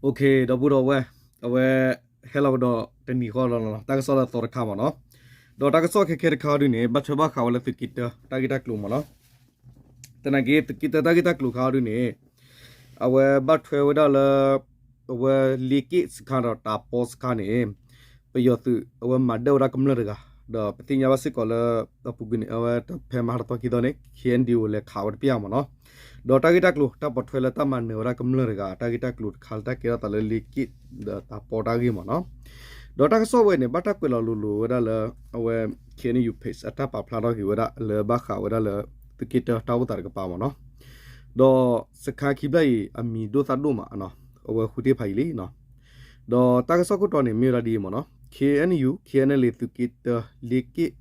ဒီပုၢ်ဒီဝဲၢ်, အဝဲ ဟဲလီၤကဒီးတနံၤဃီလီၤ, တၢ်ကစီၣ်လၢအသီတခါမ့ၢ်နီၤ. ဒီးတၢ်ကစီၣ်ခဲခဲတခါဒုန့ၣ် ဘၣ်ထွဲဘၣ်ဃးဝဲလၢသုးက့တၢ တၢ်ဂ့ၢ်တၢ်ကျိၤမ့ၢ်နီၤ. သနာ်က့ သုးက့တၢ တၢ်ဂ့ၢ်တၢ်ကျိၤခါဒုန့ၣ် အဝဲဘၣ်ထွဲဝဲဒၣ်လၢ အဝဲလ့က့ၣ်စခါဒီးတးပီစခါန့ၣ် ပယီၤသုး အဝဲမၤဒၢၣ်ဝဲဒၣ်ကမျၢၢ်တဂၤ, ဒီးပသ့ၣ်ညါဘၣ်စ့ၢ်ကီးလၢ အပူၤကွံာ်န့ၣ် အဝဲဖဲမဟါတသီခံသီန့ၣ် ခ့ၣ်အဲၣ်ယူၣ် လဲၤခးဝဲတပျၢ်မ့ၢ်နီၤ. ဒီးတၢ်ဂ့ၢ်တၢ်ကျိၤ တၢ်ပိာ်ထွဲလၢတၢ်မၤနၢၤဝဲဒၣ်ကမျၢၢ်တဂၤ တၢ်ဂ့ၢ်တၢ်ကျိၤတခါလၢတၢ်ကဲထီၣ်သးလၢလ့က့ၣ်ဒီးတးပီတၢ်ဂ့ၢ်မ့ၢ်နီၤ. ဒီးတၢ်ကစီၣ်ဝဲန့ၣ် ဘၣ်တၢ်ကွဲးလီၤလိၤလိၤဝဲဒၣ်လၢ အဝဲ ခ့ၣ်အဲၣ်ယူၣ် page အတၢ်ပာ်ဖျါထီၣ်က့ၤဝဲဒၣ်လၢဘၣ်ဃးဝဲဒၣ်လၢ သုးက့တၢ တၢ်အိၣ်သးတကပၤမ့ၢ်နီၤ. ဒီးစခါခံဖျၢၣ်အံၤ အမံၤဒိၣ်သၣ်ဒိၣ်မး အဝဲဃုတ့ၢ်ဖးယံာ်လံနီၤ. ဒီးတၢ်ကစီၣ်ခိၣ်တီန့ၣ် မ့ၢ်ဝဲဒၣ်ဒ်အံၤမ့ၢ်နီၤ, ခ့ၣ်အဲၣ်ယူၣ် ခ့ၣ်အဲၣ်အဲၣ်လ့ သုးက့တၢ လ့က့ၣ်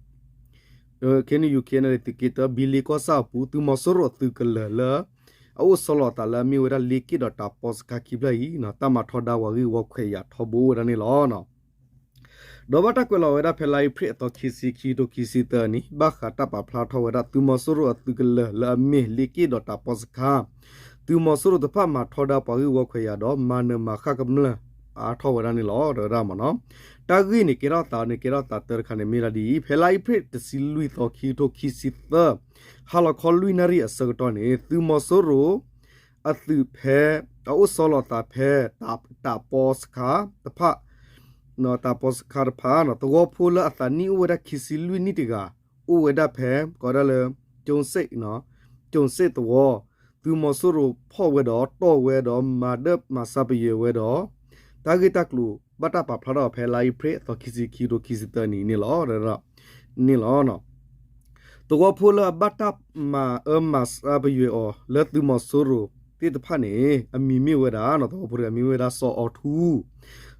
ခ့ၣ်အဲၣ်ယူၣ် ခ့ၣ်အဲၣ်အဲၣ်လ့ သုးက့တၢ ဘံလ့ကီၢ်ဆၣ်အပူၤ သုးမီၤစိရိၤအသုးကလၢၤလၢ အအိၣ်ဆီလီၤအသးလၢအမ့ၢ်ဝဲဒၣ်လ့က့ၣ်ဒီးတးပီစခါခံဖျၢၣ်အံၤ တၢ်မၤထီဒါပှၤဂ့ၢ်ဝီခွဲးယာ်ထီဘိအိၣ်ဝဲဒၣ်န့ၣ်လီၤ. ဒီးဘၣ်တၢ်ကွဲးလီၤဝဲဒၣ်ဖဲလါအ့ဖြ့ၣ်အသီခံဆံ ခံကထိခံဆံသၢနံၣ် ဘၣ်ဃးတၢ်ပာ်ဖျါထီၣ်ဝဲဒၣ် သုးမီၤစိရိၤအသုးကလၢၤလၢအမ့ၢ်လ့က့ၣ်ဒီးတးပီစခါ သုးမီၤစိရိၤတဖၣ်မၤထီဒါပှၤဂ့ၢ်ဝီခွဲးယာ်ဒီး မၤနၢၤမၤဃၣ်ကမျၢၢ်အါထီၣ်ဝဲဒၣ်န့ၣ်လီၤ တဲဝဲဒၣ်မ့ၢ်နီၤ. တၢ်ဂ့ၢ်န့ၣ်ကဲထီၣ်သးန့ၣ် ကဲထီၣ်သးတၢတခါန့ၣ် မ့ၢ်ဝဲဒၣ်ဒ်အံၤ, ဖဲလါအ့ဖြ့ၣ်တဆံလွံၢ်သီ ခံကထိခံဆံသၢ ဟါလီၤခီလွံၢ်နၣ်ရံၣ်အဆၢကတီၢ်န့ၣ် သုးမီၤစိရိၤ အသုးဖဲ အအိၣ်ဆီလီၤသးဖဲ တးပီစခါတဖၣ် တးပီစခါတဖၣ် သဝီဖိလၢအသးနံၣ်အိၣ်ဝဲဒၣ်ခံဆံလွံၢ်နံၣ်တဂၤ အိၣ်ဝဲဒၣ်ဖဲ ကိးဝဲဒၣ်လၢ ကၠိစ့ၣ် ကၠိစ့ၣ်သဝီ သုးမီၤစိရိၤဖီၣ်ဝဲဒီးတီၢ်ဝဲဒီးမၤဒၢၣ်မၤစၢ်ပယွဲဝဲဒီး တၢ်ဂ့ၢ်တၢ်ကျိၤ ဘၣ်တၢ်ပာ်ဖျါထီၣ်ဖဲလါအ့ဖြ့ၣ်အသီခံဆံ ခံကထိခံဆံသၢနံၣ်န့ၣ်လီၤ န့ၣ်လီၤ. သဝီဖိလၢအဘၣ်တၢ်မၤအၢမၤစၢ်ပယွဲအီၤလၢသုးမီၤစိရိၤသ့ၣ်တဖၣ်န့ၣ် အမံၤမ့ၢ်ဝဲဒၣ် သဝီဖိတဂၤမံၤမ့ၢ်ဝဲဒၣ် စီၤအီၤထူ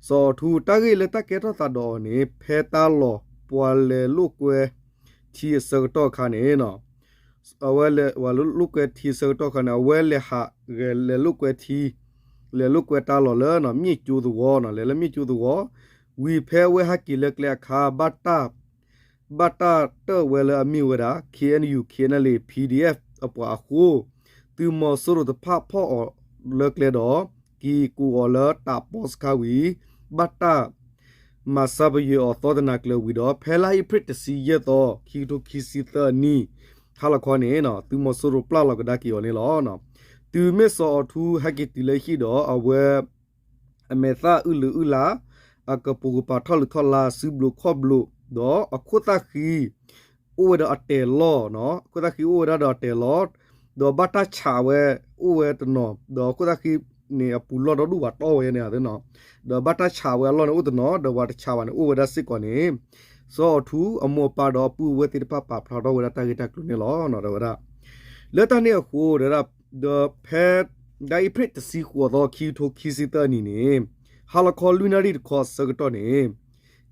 စီၤအီၤထူ တၢ်ဂ့ၢ်လၢတၢ်ကဲထီၣ်သးဒီးအီၤန့ၣ် ဖဲတၢ်လီၢ်ပှၤလဲၤလိာ်ကွဲထံအဆၢကတီၢ်အခါန့ၣ် အဝဲလဲၤလိာ်ကွဲထံအဆၢကတီၢ်အခါန့ၣ် အဝဲလဲၤဟး လဲၤလိာ်ကွဲထံ လဲၤလိာ်ကွဲတၢ်လီၢ်လၢ မ့ၣ်ကၠိသဝီ လဲၤလၢမ့ၣ်ကၠိသဝီ ဝံၤဖဲအဝဲဟဲက့ၤလၢကျဲအခါ ဘၣ်တၢ် ဘၣ်တၢ်တၢၣ်ဝဲလၢအမ့ၢ်ဝဲဒၣ် ခ့ၣ်အဲၣ်ယူၣ် ခ့ၣ်အဲၣ်အဲၣ်လ့ ပီၣ်ဒံၣ်အဲၣ် အပှၤအဃိ သုးမီၤစိရိၤတဖၣ်ဖီၣ်အီၤလၢကျဲဒီး က့ၤကိးအီၤလၢတးပီစခါဝံၤ ဘၣ်တၢ် မၤစၢ်ပယွဲအီၤသီတနၤကျၢၤဝံၤဒီး ဖဲလါအ့ဖြ့ၣ်တဆံယဲၢ်သီ ခံကထိခံဆံသၢနံၣ် ဟါလီၤခီန့ၣ် သုးမီၤစိရိၤပျၢ်လီၤကဒါက့ၤအီၤန့ၣ်လီၤ. တုၤမ့ၢ်စီၤအီၤထူဟဲက့ၤတုၤလၢဟံၣ်ဒီး အဝဲ အမဲာ်သၣ်အုၣ်လုာ်အုၣ်လၢ် အကပိာ်ကပၤထီၣ်လုၢ်ထီၣ်လါ စုဘျုးခီၣ်ဘျုး ဒီးအခိၣ်သၣ်ဃံ အိၣ်ဝဲဒီးအတဲာ်လီၢ်, အခိၣ်သၣ်ဃံအိၣ်ဝဲဒၣ်ဒီးအတဲာ်လီၢ်, ဒီးဘၣ်တၢ်ဆးဝဲအိၣ်ဝဲတနီၤ, ဒီးအခိၣ်သၣ်ဃံန့ၣ် အပူၤလီၢ်ဒီဒူၣ်ဝဲတီဝဲန့ၣ်, ဒီးဘၣ်တၢ်ဆးဝဲအလီၢ်န့ၣ်အိၣ်တနီၤ, ဒီးပှၤတဆးဘၣ်န့ၣ်အိၣ်ဝဲဒၣ်စ့ၢ်ကီးန့ၣ်, စီၤအီၤထူအမိၢ်အပၢ်ဒီးအပုၢ်အဝဲၢ်သ့ၣ်တဖၣ်ပာ်ဖျါထီၣ်ဝဲဒၣ်တၢ်ဂ့ၢ်တၢ်ကျိၤန့ၣ်လီၤ. တဲဝဲဒၣ် လၢတၢ်န့ၣ်အဃိ ဒီးဖဲ လါအ့ဖြ့ၣ်တဆံဃိးသီ ခံကထိခံဆံသၢနံၣ်န့ၣ် ဟါလီၤခီလွံၢ်နၣ်ရံၣ်တခီအဆၢကတီၢ်န့ၣ်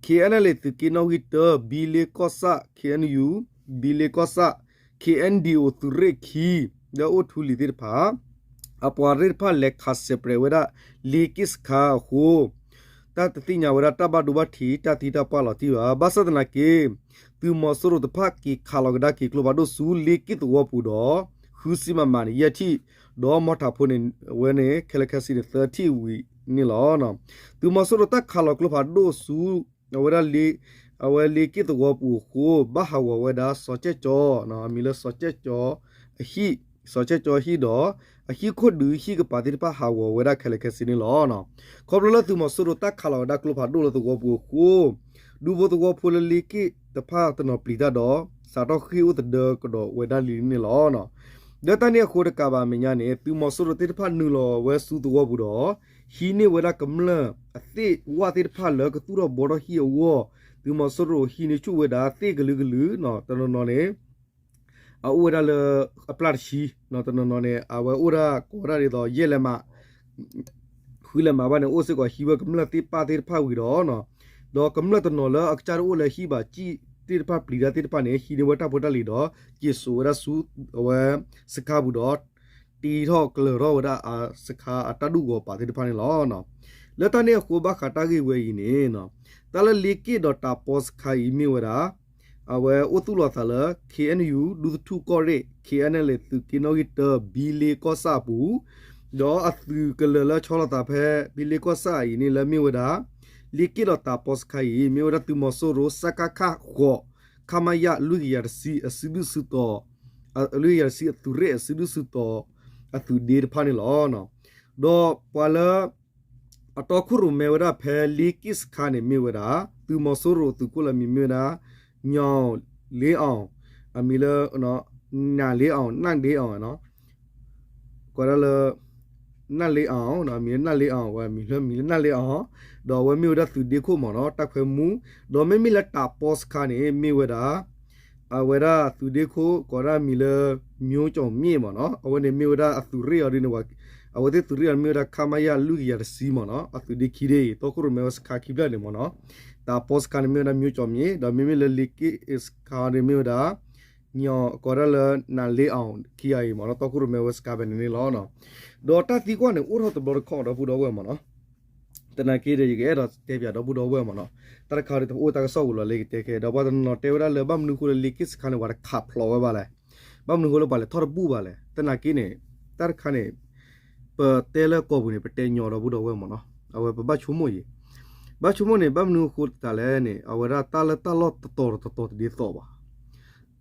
ခ့ၣ်အဲၣ်အဲၣ်လ့ သုးက့နီၣ်ဂံၢ်တၢ ဘံလ့ကီၢ်ဆၣ် ခ့ၣ်အဲၣ်ယူၣ် ဘံလ့ကီၢ်ဆၣ် ခ့ၣ်အဲၣ်ဒံၣ်အိၣ် သုးရ့ၣ်ခံ လၢအအိၣ်ထူလံၤသ့ၣ်တဖၣ် အပှၤသ့ၣ်တဖၣ်လဲၤခးစဲးပြဲးဝဲဒၣ် လ့က့ၣ်စခါအဃိ တၢ်တသ့ၣ်ညါဝဲဒၣ်တၢ်ဘၣ်ဒိဘၣ်ထံး တၢ်သံတၢ်ပှၢ်လီၤတံၢ်ဘၣ်. ဘၣ်ဆၣ်သနာ်က့ သုးမီၤစိရိၤတဖၣ်က့ၤခးလီၤကဒါက့ၤကျိဖးဒိၣ်ဆူ လ့က့ၣ်သဝီပူၤဒီး ဃုဆံမမန့ၣ် ယဲၢ်ထံၣ်, ဒီးမီၢ်ထးဖိန့ၣ် အဝဲန့ၣ် ခဲလၢာ်ခဲဆ့န့ၣ် သၢထံၣ်ဝံၤန့ၣ်လီၤ. သုးမီၤစိရိၤတၢ်ခးလီၤကျိဖးဒိၣ်ဆူ အဝဲဒၣ် အဝဲလ့က့ၣ်သဝီပူၤအဃိ ဘၣ်ဟးဂီၤဝဲဒၣ်စီၤကဲၣ်ကၠီ, အမံၤလၢစီၤကဲၣ်ကၠီ အဟံၣ်, စီၤကဲၣ်ကၠီဟံၣ်ဒီး အဟံၣ်ခိၣ်ဒုးဟံၣ်ကပၤသ့ၣ်တဖၣ်ဟးဂီၤဝဲဒၣ်ခဲလၢာ်ခဲဆ့န့ၣ်လီၤ. ခီဖျိလၢသုးမီၤစိရိၤတၢ်ခးလီၤဝဲဒၣ်ကျိဖးဒိၣ်လၢသဝီပူၤအဃိ ဒူဖိသဝီဖိလၢလ့က့ၣ်တဖၣ်တနီၤပျံၤတၢ်ဒီး စးထီၣ်ဃ့ၢ်အိၣ်သဒၢကဒီးဝဲဒၣ်လံန့ၣ်လီၤ. လၢတၢ်န့ၣ်အဃိတကးဘၣ်အမဲာ်ညါန့ၣ် သုးမီၤစိရိၤသ့ၣ်တဖၣ်နုာ်လီၤဝဲဆူသဝီပူၤဒီး ဟံးန့ၢ်ဝဲဒၣ်ကမျၢၢ်အသ့ၣ်ဝၣ်သ့ၣ်တဖၣ်လၢကသူၣ်ထီၣ်ဘှီထီၣ်ဟံၣ်အဂီၢ် သုးမီၤစိရိၤဟံးန့ၢ်ဆူၣ်ဝဲဒၣ်သ့ၣ်ကလုာ်ကလုာ် တနီၤနီၤန့ၣ် အအိၣ်ဝဲဒၣ်လၢအပျၢ်တဆံ, တနီၤနီၤန့ၣ် အဝဲအိၣ်ဒၣ်ကိးဝဲဒၣ်ဒ်သိး ယဲၢ်လဲၤမး ဃုလဲၤမးဘၣ်န့ၣ် အိၣ်စ့ၢ်ကီးဟံးဝဲကမျၢၢ်သ့ၣ်ပၢ်သ့ၣ်တဖၣ်ဝံၤဒီး ဒီးကမျၢၢ်တနီၤလၢအကစၢ်တအိၣ်လၢဟံၣ်ဘၣ် ကံၣ်သ့ၣ်တဖၣ်ပျံၤတၢ်သ့ၣ်တဖၣ်န့ၣ် ဟံးန့ၢ်ဝဲတၢ်ဖိတၢ်လံၤဒီး က့ၤစိာ်ဝဲဒၣ်ဆူ အဝဲ စခါပူၤဒီး တ့ထီၣ်ကျၢၤထီၣ်ဝဲဒၣ်အစခါအတၢ်ဒူၣ်ဂီၤပာ်သ့ၣ်တဖၣ်န့ၣ်လီၤ. လၢတၢ်န့ၣ်အဃိဘၣ်ဃးတၢ်ဂ့ၢ်ဝဲအံၤန့ၣ် တၢ်လၢလ့က့ၣ်ဒီးတးပီစခါအံၤမ့ၢ်ဝဲဒၣ် အဝဲအိၣ်သူၣ်လီၤသးလၢ ခ့ၣ်အဲၣ်ယူၣ် ဒူသထူၣ်ကီၢ်ရ့ၣ် ခ့ၣ်အဲၣ်အဲၣ်လ့ သုးက့နီၣ်ဂံၢ်တၢ ဘံလ့ကီၢ်ဆၣ်အပူၤ ဒီးအသုးကလၢၤလၢဆီလီၤသးဖဲ ဘံလ့ကီၢ်ဆၣ်အံၤန့ၣ်လၢမ့ၢ်ဝဲဒၣ် လ့က့ၣ်ဒီးတးပီစခါအံၤ မ့ၢ်ဝဲဒၣ်သုးမီၤစိရိၤ စကခ ဃိး ခမရ လွံၢ်ကယၤတဆံ အစုဒုၣ်စုတီၤ လွံၢ်ကယၤတဆံအသုးရ့ၣ်အစုဒုၣ်စုတီၤ အသုးဒ့တဖၣ်န့ၣ်လီၤ. ဒီးပှၤလၢ အတီခိၣ်ရိၣ်မဲဝဲဒၣ်ဖဲလ့က့ၣ်စခါန့ၣ်မ့ၢ်ဝဲဒၣ် သုးမီၤစိရိၤအသုးခိၣ်လၢအမံၤမ့ၢ်ဝဲဒၣ် ညီၣ်လ့အီၣ် အမံၤလၢ နၢ်လ့အီၣ် နၢ်လ့အီၣ် ကိးဒၣ်လၢ နၢ်လ့အီၣ် အမံၤလၢနၢ်လ့အီၣ် အဝဲမံၤလၢမံၤလၢနၢ်လ့အီၣ် ဒီးအဝဲမ့ၢ်ဝဲဒၣ်သုးဒ့ခိၣ်မ့ၢ်နီၤ တပ်ခွဲမှူး ဒီးမ့မ့ၢ်လၢတးပီစခါန့ၣ် မ့ၢ်ဝဲဒၣ် အဝဲဒၣ်သုးဒ့ခိၣ် ကိးဒၣ်မံၤလၢ မျိုးကျော်မြင့်မ့ၢ်နီၤ အဝဲန့ၣ်မ့ၢ်ဝဲဒၣ်အသုးရ့ၣ်အီၤဒ်န့ၣ် အဝဲသ့ၣ်သုးရ့ၣ်အီၤမ့ၢ်ဝဲဒၣ် ခမရ လွံၢ်ကယၤတဆံမ့ၢ်နီၤ အသုးဒ့ခံဒ့အံၤ တီခိၣ်ရိၣ်မဲဝဲစခါခံဖျၢၣ်န့ၣ်မ့ၢ်နီၤ တးပီစခါန့ၣ်မ့ၢ်ဝဲဒၣ် မျိုးကျော်မြင့် ဒီးမ့မ့ၢ်လၢလ့က့ၣ်စခါန့ၣ်မ့ၢ်ဝဲဒၣ် ညီၣ် ကိးဒၣ်လၢ နၢ်လ့အီၣ်ခံဂၤအံၤမ့ၢ်နီၤ တီခိၣ်ရိၣ်မဲဝဲစခါဖဲန့ၣ်န့ၣ်လီၤ. ဒီးတၢ်သံကွၢ်န့ၣ် အိၣ်ထီၣ်တဘျီတခီၣ်ဒီပုၢ်ဒီဝဲၢ်မ့ၢ်နီၤ သနာ်က့ဒီး ယကအဲၣ်ဒိးတဲပၠးဒီပုၢ်ဒီဝဲၢ်မ့ၢ်နီၤ တၢ်တခါဒီးတအိၣ်တၢ်ကစီၣ်ဝံၤလီၤလၢယကတဲခဲ ဒီးပှၤတနီၤနီၤတဲဝဲဒၣ်လၢ ဘၣ်မနုၤဃိလၢလ့က့ၣ်စခါန့ၣ် ပှၤတခးဖျိးဝဲဘၣ်လဲၣ်, ဘၣ်မနုၤဃိလၢပှၤလဲၤထီၣ်တဘူၣ်ဘၣ်လဲၣ်. သနာ်က့န့ၣ် တၢ်တခါန့ၣ် ပတဲလၢကိာ်ပူၤန့ၣ် ပတဲညီဒီပုၢ်ဒီဝဲၢ်မ့ၢ်နီၤ အဝဲပဘၣ်ဆိကမိၣ်ယံၤ ဘၣ်ဆိကမိၣ်န့ၣ် ဘၣ်မနုၤအဃိသတးလဲၣ်န့ၣ် အဝဲဒၣ်တၢ်လၢတၢ်လီၢ်တတီၤတတီၤတဒ်သိးဘၣ်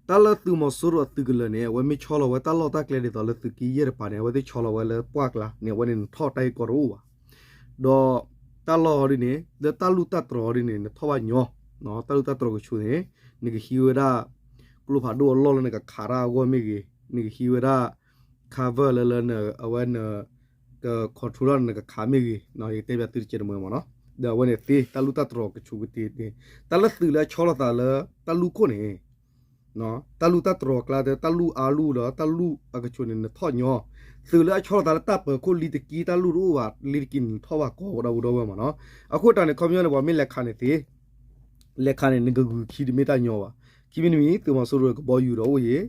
တၢ်လၢသုးမီၤစိရိၤအသုးကလၢၤန့ၣ် အဝဲမ့ၢ်ဆီလီၤဝဲတၢ်လီၢ်တၢ်ကျဲဒ်သိးလၢသုးက့ယဲၢ်တပၤန့ၣ် အဝဲသ့ၣ်ဆီလီၤဝဲလၢပှၢ်ကျါန့ၣ် အဝဲန့ၣ်နထီၣ်တၢ်ဂ့ၢ်ကီတအိၣ်ဘၣ်. ဒီးတၢ်လီၢ်ဟီဒ်န့ၣ် လၢတၢ်လူၢ်တၢ်တြီၤဟီဒ်န့ၣ် နထီၣ်ဘၣ်ညီ, တၢ်လူၢ်တၢ်တြီၤကဆူးန့ၣ် နကဟံးဝဲဒၣ် ကျိဖးဒိၣ်အလီၢ်လၢနကခးတၢ်အဂီၢ်မ့ၢ်ဂ့ၤ, နကဟံးဝဲဒၣ် cover လၢလၢန အဝဲန က control နကခးမ့ၢ်ဂ့ၤ, ယကတဲပၠးသုတကဲးတမှဲၤမ့ၢ်နီၤ. ဒီးအဝဲန့ၣ်သ့ တၢ်လူၢ်တၢ်တြီၤကဆူးကတ့ၢ်န့ၣ် တၢ်လၢသုးလၢအဆီလီၤသးလၢ တၢ်လူၢ်ခိၣ်န့ၣ် တၢ်လူၢ်တၢ်တြီၤကျါ တၢ်လူၢ်အါလူၢ်ဒီး တၢ်လူၢ်အကဆူးန့ၣ် နထီၣ်ညီ, သုးလၢအဆီလီၤသးလၢတၢ်ပၢၤခိၣ်လံတကံ တၢ်လူၢ်တအိၣ်ဘၣ်လံတကံန့ၣ် နထီၣ်ဘၣ်ကီးဝဲဒီပုၢ်ဒီဝဲၢ်မ့ၢ်နီၤ. အဃိတၢ်န့ၣ် ခီပညီန့ၣ် ပှၤမ့ၢ်လဲၤခးန့ၣ်သ့ လဲၤခးန့ၣ် နကဂုာ်ခံတမ့ၢ်တၢ်ညီဘၣ်. ခံမံၤတမံၤ သုးမီၤစိရိၤကဘီယူၤဒီးအိၣ်ယံ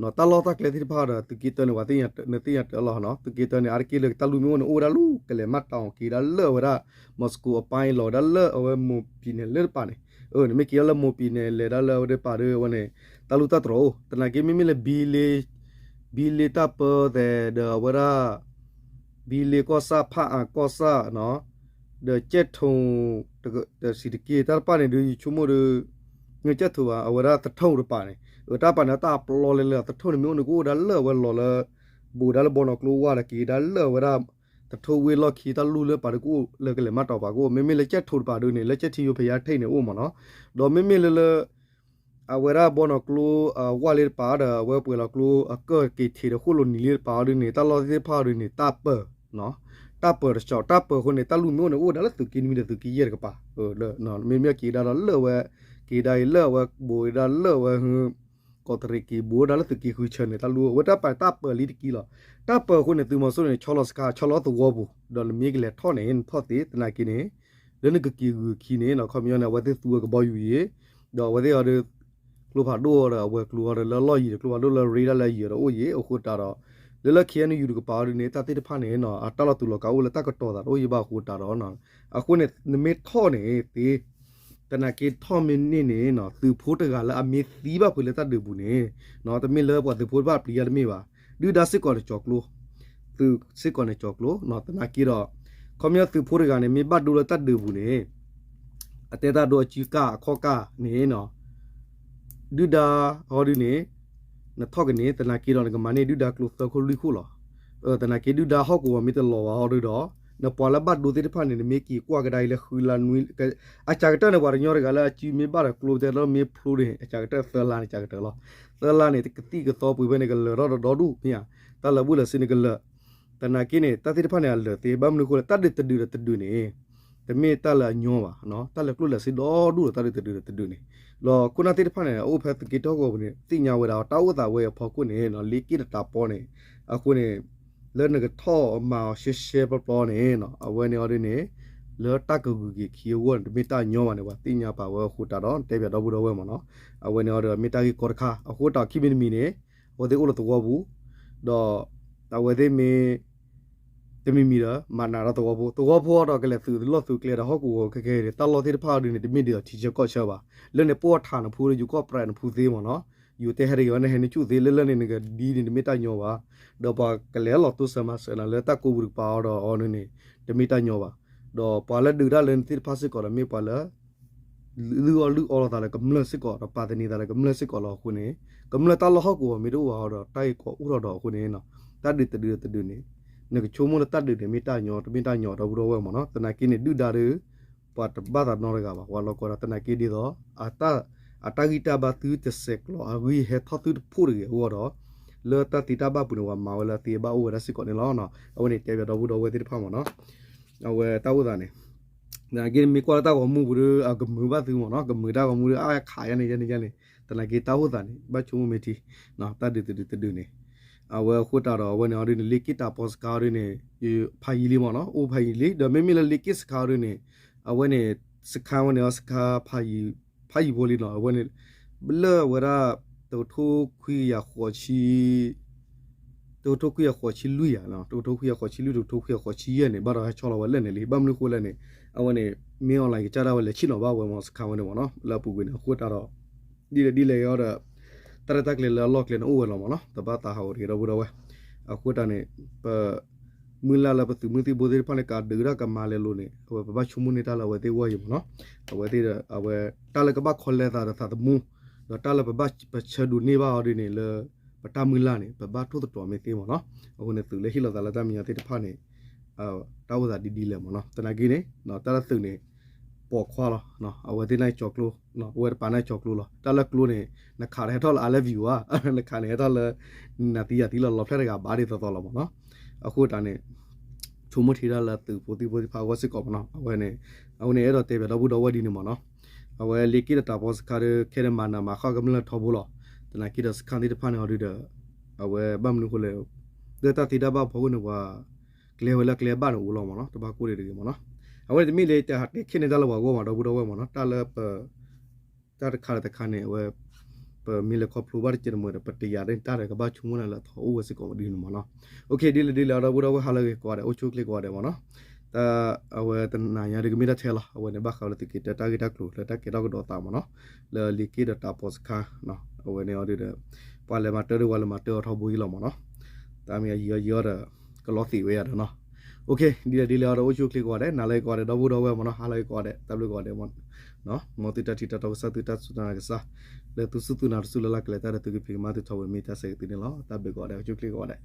ၤ, တၢ်လီၢ်တၢ်ကျဲသ့ၣ်တဖၣ်ဒီး သုးက့တၢန့ၣ် ပှၤသ့ၣ်ညါတၢ်လီၢ်နီၤ, သုးက့တၢန့ၣ် အါတက့ၢ်လၢတၢ်လူၢ်မ့ၢ်အိၣ်န့ၣ် အိၣ်ဝဲဒၣ်လၢကလဲၤမးတီၤက့ၤဒၣ်လၢအဝဲဒၣ် Moscow အပၢ်အံၤလီၤဝဲဒၣ်လၢအဝဲ Mobile န့ၣ်လၢတပၤန့ၣ်, နမ့ၢ်က့ၤဒၣ်လၢ Mobile န့ၣ် လဲၤဒၣ်လၢအဝဲဒၣ်ပာ်ဒီးအဝဲန့ၣ် တၢ်လူၢ်တၢ်တြီၤအိၣ်, သနာ်က့မ့မ့ၢ်လၢ ဘံလ့တၢ်ပၢသဲးဒီးအဝဲဒၣ် ဘံလ့ကီၢ်ဆၣ် ဖၣ်အၣ်ကီၢ်ဆၣ် ဒီးကၠဲၣ်ထိၣ် တစံးတက့ၢ် တၢ်တပၣ်န့ၣ်ဒီး ယဆိကမိၣ်ဒီး ကၠဲၣ်ထိၣ်ဘၣ် အဝဲဒၣ်သထူၣ်တပၤန့ၣ် တၢ်ပာ်န့ၣ်တၢ်ပျီလဲၤလၢသထူၣ်န့ၣ်မ့ၢ်အိၣ်န့ၣ် ကအိၣ်ဒၣ်လၢအဝဲလီၤလၢ ဘူးဒၣ်လၢဘီနီၢ်ကျိဝါဒီးက့ၤဒၣ်လၢအဝဲဒၣ် သထူၣ်ဝ့ၢ်လီၢ်ခံတၢ်လူၢ်လၢပာ်ဒီးကအိၣ်လၢကလဲၤမးတီၤပာ်ကအိၣ်, မ့မ့ၢ်လၢကၠဲၣ်ထိၣ်တပၤဒုးန့ၣ် လၢကၠဲၣ်ထံယိဖဲယါထံၣ်န့ၣ်အိၣ်မ့ၢ်နီၤ, ဒီးမ့မ့ၢ်လၢလၢ အဝဲဒၣ်ဘီနီၢ်ကျိ ဝၣ်လ့တပၤဒီး အဝဲပှဲၤလီၤကျိ အကၢၢ်က့ၤထံးဒီးဃိၣ်လိၤနံၤလ့တပၤအီၤဒုးန့ၣ် တၢ်လီၢ်သ့ၣ်တဖၣ်အီၤဒုးန့ၣ် တၢ်ပၢၤ, တၢ်ပၢၤတစီၤ တၢ်ပၢၤအဃိန့ၣ် တၢ်လူၢ်မ့ၢ်အိၣ်န့ၣ် အိၣ်ဝဲဒၣ်လၢသုးက့နွံဒီးသုးက့ယဲၢ်တကပၤ, မ့မ့ၢ်က့ၤဒၣ်ဒီးလၢအဝဲ က့ၤဒၣ်အံၤလၢအဝဲဘူးဒၣ်လၢအဝဲ ကီးတရံးက့ၤဘူးဝဲဒၣ်လၢသုးက့ဃုဆၢန့ၣ် တၢ်လူၢ်အဝဲတၢ်ပၢၤတၢ်ပၢၤလံတကံလီၤ. တၢ်ပၢၤအဃိန့ၣ် သုးမီၤစိရိၤန့ၣ် ဆီလီၤစခါ ဆီလီၤသဝီပူၤ ဒီးနမ့ၢ်ကလဲၤထီၣ်န့ၣ် နထီၣ်သ့ သနာ်က့န့ၣ် လၢနကက့ၤဂုာ်ခံန့ၣ် ခီပညီန့ၣ် အဝဲသ့ၣ်သူဝဲကဘီယူၤယံၤ ဒီးအဝဲသ့ၣ်အီၤဒီး ကျိဖးဒိၣ်အီၤဒီးအဝဲၤကျိၤအီၤဒီးလၢအလီၢ်ယံၤဒီး ကျိဖးဒိၣ်လၢရ့ဒၣ်လၢအယံၤဒီးအိၣ်ယံၤ အဃိတၢ်ဒီး လၢလၢ ခ့ၣ်အဲၣ်ယူၣ် တကပၤအီၤဒုးန့ၣ် တၢ်သ့ၣ်တဖၣ်န့ၣ် အတၢ်လီၤတူာ်လီၤကာ်အိၣ်လၢတၢ်ကတီၤသးတအိၣ်ယံၤဘၣ်အဃိတၢ်ဒီး အဃိန့ၣ် နမ့ၢ်ထီၣ်န့ၣ်သ့ သနာ်က့ထီၣ်မ့ၢ်န့ၢ်န့ၣ် သုးဖိတဂၤလၢအမ့ၢ်သံဘၣ်ဖုးလၢတၢ်ဒုးပူၤန့ၣ် တမ့ၢ်လၢပှၤသုးဖိတဖၣ်ပျံၤတၢ်တမ့ၢ်ဘၣ်, ဒုၣ်ဒါစ့ၢ်ကီးန့ၣ်ကၠီၤကျိ, သုးစ့ၢ်ကီးန့ၣ်ကၠီၤကျိ သနာ်က့ဒီး ခီပညီသုးဖိတဂၤန့ၣ် မ့ၢ်ဘၣ်ဒိလၢတၢ်ဒုးပူၤန့ၣ် အတဲတၢ်ဒိအစုကၢ်အခီၣ်ကၢ်န့ၣ် ဒုၣ်ဒါဟီဒုးန့ၣ် နထီၣ်ကန့ၣ် သနာ်က့ဒီးနကမၤန့ၢ်ဒုၣ်ဒါကျိသၢခိၣ်လွံၢ်ခိၣ်လီၤ. သနာ်က့ဒုၣ်ဒါဟီၣ်ကဝီၤမ့ၢ်တလီၤဘၣ်ဟီဒုးဒီး နပှၤလၢဘၣ်ဒိသ့ၣ်တဖၣ်န့ၣ် နမ့ၢ်က့ၤကွၢ်ကဒါအံၤလၢဃုလါနွံ အစှၤကတၢၢ်န့ၣ် ပှၤကညီတဂၤလၢအစုမ့ၢ်ဘၣ်ဒီးကျိတဲလၢမ့ၢ်ဖျိန့ၣ် အစှၤကတၢၢ်သၢလါန့ၣ် စှၤကတၢၢ်လီၤ. သၢလါန့ၣ် ကသံၣ်ကသီပှ့ၤဖဲန့ၣ် ကလၢာ်ထီၣ်ဒီဒူၣ်မ့ၢ်ဧါ, တၢ်လၢာ်ဘူၣ်လၢာ်စ့န့ၣ်ကလၢာ် သနာ်က့န့ၣ် တၢ်သ့ၣ်တဖၣ်န့ၣ် အလၢာ်သ့ ဘၣ်မနုၤအဃိလဲၣ် တၢ်ဒုးတဒုးဒီးတဒုးန့ၣ် တမ့ၢ်တၢ်လၢအညီဘၣ်, တၢ်လၢာ်ကျိၣ်လၢာ်စ့ဒီဒူၣ်ဒီးတၢ်ဒုးတဒုးဒီးတဒုးန့ၣ်, ဒီးခိၣ်နၢ်သ့ၣ်တဖၣ်န့ၣ် အအိၣ်ဖဲသုးက့တီၢ်ကီၢ်ပူၤန့ၣ် သ့ၣ်ညါဝဲဒၣ် တၢ်အိၣ်သးဝဲအဖီခိၣ်န့ၣ် လ့က့ၣ်ဒီးတးပီန့ၣ်, အဃိန့ၣ် လၢနကထီၣ်မၤအီၤရှဲရှဲပျီပျီန့ၣ် အဝဲန့ၣ်အီၤဒ်န့ၣ် လၢတၢ်ကဂုၤက့ၤခံအဂီၢ်န့ၣ် တမ့ၢ်တၢ်ညီဘၣ်န့ၣ် ပှၤသ့ၣ်ညါပာ်ဝဲအဃိတၢ်ဒီး တဲပၠးဒီပုၢ်ဒီဝဲၢ်မ့ၢ်နီၤ, အဝဲန့ၣ်အီၤဒီးမ့ၢ်တၢ်ဂ့ၢ်ကီတခါ အဃိတၢ်ခံမံၤတမံၤန့ၣ် အဝဲသ့ၣ်အိၣ်လၢသဝီပူၤ, ဒီး အဝဲသ့ၣ်မ့ၢ် တမံၤမံၤဒီး မၤနးဒီးသဝီဖိ, သဝီဖိအီၤဒီးကလဲၤသုးလီၢ်သုးကျဲဒီးဟီၣ်ကဝီၤခဲကဲန့ၣ် တၢ်လီၢ်သ့ၣ်တဖၣ်အီၤဒ်န့ၣ် တမ့ၢ်ဒ်သိးထံဆၢကီၢ်ဆၢဘၣ်, လၢန့ၣ်ပှၤထးနဖူဒီး ယူၤကီၢ်ပြးနဖူသ့မ့ၢ်နီၤ, ယိၤတဲဟဲတဂ့ၤဝဲ နဟဲနဆူၣ်သ့လၢလၢန့ၣ် နကဒ်န့ၣ် တမ့ၢ်တၢ်ညီဘၣ်. ဒီးပှၤကလဲၤလီၤတိစၢၤမၤစၢၤနၤလၢတၢ်ကိးပူၤတကပၤအီၤဒီးအီၤန့ၣ်န့ၣ် တမ့ၢ်တၢ်ညီဘၣ်. ဒီးပှၤလၢဒုးတၢ်လၢနသ့ၣ်တဖၣ်စ့ၢ်ကီးဒီးမ့ၢ်ပှၤလၢ လုၢ်အီၣ်လုၢ်အီလီၤသးလၢကမျၢၢ်စ့ၢ်ကီး ဒီးပာ်သန့ၤသးလၢကမျၢၢ်စ့ၢ်ကီးလီၤအဃိန့ၣ် ကမျၢၢ်တၢ်လီၢ်ဟီၣ်ကဝီၤမ့ၢ်တအိၣ်ဘၣ်အီၤဒီး တၢ်ဂ့ၢ်ကီအိၣ်ထီၣ်ဒီးအဃိန့ၣ် တၢ်ဒုးတဒုးတဒုးန့ၣ် နကဆိကမိၣ်လၢတၢ်ဒုးန့ၣ် မ့ၢ်တၢ်ညီ တမ့ၢ်တၢ်ညီ ဒီပုၢ်ဒီဝဲၢ်မ့ၢ်နီၤ. သနာ်က့န့ၣ် ဒုၣ်ဒါဒီး ပှၤတဘၣ်သးနီတဂၤဘၣ် ပှၤလီၤကီဒီး သနာ်က့ဒ်သိး အတၢ်ဂံၢ်တၢ်ဘါသုတစဲးကျိး အဂံၢ်ဟဲထီၣ်သုတဖှိၣ်တဂ့ၤအဂီၢ်ဒီး လၢတၢ်သ့တၢ်ဘၣ်ပူၤန့ၣ် ပှၤမၤဝဲလၢအသ့အဘၣ်အိၣ်ဝဲဒၣ်စ့ၢ်ကီးန့ၣ်လီၤ. အဝဲန့ၣ်တဲဘၣ်ဒီပုၢ်ဒီဝဲၢ်သ့ၣ်တဖၣ်မ့ၢ်နီၤ. အဝဲတၢ်အိၣ်သးန့ၣ် သနာ်က့မ့ၢ်ကွၢ်လၢတၢ်ဂီၤမူပူၤဒီး အကမုာ်ဘၣ်သုမ့ၢ်နီၤ, ကမုာ်တၢ်ဂီၤမူဒီး အါခးယါန့ၣ်ယါန့ၣ်ယါန့ၣ်, သနာ်က့တၢ်အိၣ်သးန့ၣ် ဘၣ်ဆိကမိၣ်မ့ၢ်ထံ, တၢ်ဒုးတဒုးတဒုးန့ၣ်, အဝဲအဃိတၢ်ဒီး အဝဲန့ၣ်အီၤဒုးန့ၣ် လ့က့ၣ်တၢ်ပီစခါအီၤဒုးန့ၣ် ဖးယံၤလံမ့ၢ်နီၤ, အိၣ်ဖးယံၤလံ, ဒီးမ့မ့ၢ်လၢလ့က့ၣ်စခါအီၤဒုးန့ၣ် အဝဲန့ၣ် စခါဝဲန့ၣ်အီၤ စခါ ဖးယံၤဖိလံနီၤ, အဝဲန့ၣ် လၢအဝဲဒၣ် တကထိခွံကယၤဃိးဆံ တကထိခွံကယၤဃိးဆံလွံၢ်ယၤ, တကထိခွံကယၤဃိးဆံလွံၢ် တကထိခွံကယၤဃိးဆံယဲၢ်န့ၣ် ဘၣ်ဒီးဟဲဆီလီၤဝဲလၢာ်န့ၣ်လံ, ဘၣ်မနုၤဃိလဲၣ်န့ၣ် အဝဲန့ၣ် မ့ၢ်အီၤလၢကစၢ်ဒၣ်ဝဲလဲၤဆ့ၣ်နီၤဘၣ်ဝဲမ့ၢ်စခါဝဲန့ၣ်မ့ၢ်နီၤ, လၢအပူၤကွံာ်န့ၣ် အဃိတၢ်ဒီး ဒ်လဲၣ်ဒ်လဲၣ်အီၤဒီး တၢ်ရဲၣ်တၢ်ကျဲၤလၢအလီၢ်ကျဲန့ၣ်အိၣ်ဝဲလီၤမ့ၢ်နီၤ, တဘၣ်သးဟးဂီၤတဂ့ၤဒီပုၢ်ဒီဝဲၢ်, အဃိတၢ်န့ၣ် ပ မုၢ်လၢ်လၢပသုးမုၢ်သံၣ်ဘိသ့ၣ်တဖၣ်န့ၣ် ကးဒုးတၢ်ကမၤလဲၤလိၤန့ၣ် အဝဲပဘၣ်ဆိကမိၣ်န့ၢ်တၢ်လၢအဝဲသ့ၣ်အဂီၢ်အံၤမ့ၢ်နီၤ, အဝဲသ့ၣ်ဒီး အဝဲ တၢ်လၢကဘၣ်ခီလဲသးဒီးသးသမူ ဒီးတၢ်လၢပဘၣ်ပဆၢဒိးန့ၢ်ဘၣ်အီၤဒ်န့ၣ်လၢ ပတၢ်မုၢ်လၢ်န့ၣ် ပဘၣ်ထိၣ်သတြီၤမ့ၢ်သ့မ့ၢ်နီၤ, အဃိန့ၣ်သုးလၢဟ့ၣ်လီၤသးလၢတၢ်မဲာ်ညါသ့ၣ်တဖၣ်န့ၣ် တၢ်အိၣ်သးဒ်ဒ်လဲၣ်မ့ၢ်နီၤ, သနာ်က့န့ၣ် တၢ်လၢသုးန့ၣ် ပိာ်ခွါလီၤ, အဝဲသ့ၣ်န့ၣ်ကၠီၤကျိ, အဝဲတပၤန့ၣ်ကၠီၤကျိလီၤ, တၢ်လၢကျိန့ၣ် နခးတဟဲထီၣ်လၢ I love you ဧါ, နခးန့ၣ်ဟဲထီၣ်လၢ နၤသံယၤသံလီၤ လီၤဖျဲၣ်တဂၤဘၣ်ဒ်သိးသိးလီၤမ့ၢ်နီၤ, အဃိတၢ်န့ၣ် ဆိကမိၣ်ထံတၢ်လၢသုးဖိသံၣ်ဖိသ့ၣ်တဖၣ်အဂီၢ်စ့ၢ်ကီးမ့ၢ်နီၤ, အဝဲန့ၣ် အဝဲန့ၣ်အဲၣ်ဒိးတဲဘၣ်ဒီပုၢ်ဒီဝဲၢ်ဒ်န့ၣ်မ့ၢ်နီၤ, အဝဲလ့က့ၣ်ဒီးတၢ်ပီစခါဒီး ခဲန့ၣ်မၤနးမၤဃၣ်ကမျၢၢ်ထီဘိလီၤ, သနာ်က့ဒီးစခါသ့ၣ်တဖၣ်န့ၣ်အီၤဒုးဒီး အဝဲဘၣ်မနုၤဃိလဲၣ်, လၢတၢ်သ့တၢ်ဘၣ်ဖီခိၣ်န့ၣ်ပှၤ ကျဲဝဲလၢကျဲဘၣ်န့ၣ်အိၣ်လီၤမ့ၢ်နီၤ, တဘၣ်ကိၢ်ဒံးတဂ့ၤမ့ၢ်နီၤ, အဝဲတမ့ၢ်လၢတဟးတဲခဲန့ၣ်တၢ်လၢပှၤဂီၢ်မ့ၢ်ဒီပုၢ်ဒီဝဲၢ်မ့ၢ်နီၤ, တၢ်လၢပ တၢ်တခါဒီးတခါန့ၣ် အဝဲ ပမ့ၢ်လဲၤခီဖျိဘၣ်တကဲးတမှဲၤဒီး ပတယာ်ဒၣ်တၢ်ဒီးကဘၣ်ဆိကမိၣ်နၤလၢအထီအိၣ်ဝဲစ့ၢ်ကီးဒ်န့ၣ်မ့ၢ်နီၤ, အိၣ်ခ့ဒ်လဲၣ်ဒ်လဲၣ်ဒီပုၢ်ဒီဝဲၢ်ဟါလၢဂ့ၤကိးဂၤဒဲး အိၣ်ဆူၣ်အိၣ်ချ့ကိးဂၤဒဲးမ့ၢ်နီၤ, တၢ် အဝဲတနၤညါဒုးကမ့ၢ်တၢ်ထဲလီၤ, အဝဲန့ၣ်ဘၣ်ဃးလၢသုးက့ၤတၢ်ဂ့ၢ်တၢ်ကျိၤလၢတၢ်ကဲထီၣ်ကဒီးသးမ့ၢ်နီၤ, လၢလ့က့ၣ်ဒီးတၢ်ပီစခါ, အဝဲန့ၣ်အီၤဒုးဒီး ပှၤလဲၤမၤတၢ်ဒီးပှၤလဲၤမၤတၢ်အီၤထီဘိအံၤလီၤမ့ၢ်နီၤ, တၢ်မ့ၢ်အယံာ်အီၤယံာ်အီၤဒီး ကလီသံးဝဲယၤဒီးနီၤ, အိၣ်ခ့ ဒ်လဲၣ်ဒ်လဲၣ်အီၤဒီး အိၣ်ဆူၣ်အိၣ်ချ့ကိးဂၤဒဲး, နၤလၢဂ့ၤကိးဂၤဒဲး, ဒီပုၢ်ဒီဝဲၢ်မ့ၢ်နီၤ, ဟါလၢဂ့ၤကိးဂၤဒဲး, တၢ်ဘျုးကိးဂၤဒဲးမ့ၢ်နီၤ, မ်သုတၢ်ထံၣ်တၢ်တီကစၢ် သုတၢ်စူၢ်တၢ်နာ်ကစၢ်, လၢသုစူၢ်သုနာ်တစူၢ်လၢ်လၢ်ကလဲၤတၢ်ဒီးသုကဖံးကမၤသုထီဘိမ့ၢ်တၢ်ဆၢက့ၤသုန့ၣ်လီၤ, တၢ်ဘျုးကိးဂၤဒဲး, အိၣ်ဆူၣ်အိၣ်ချ့ကိးဂၤဒဲး.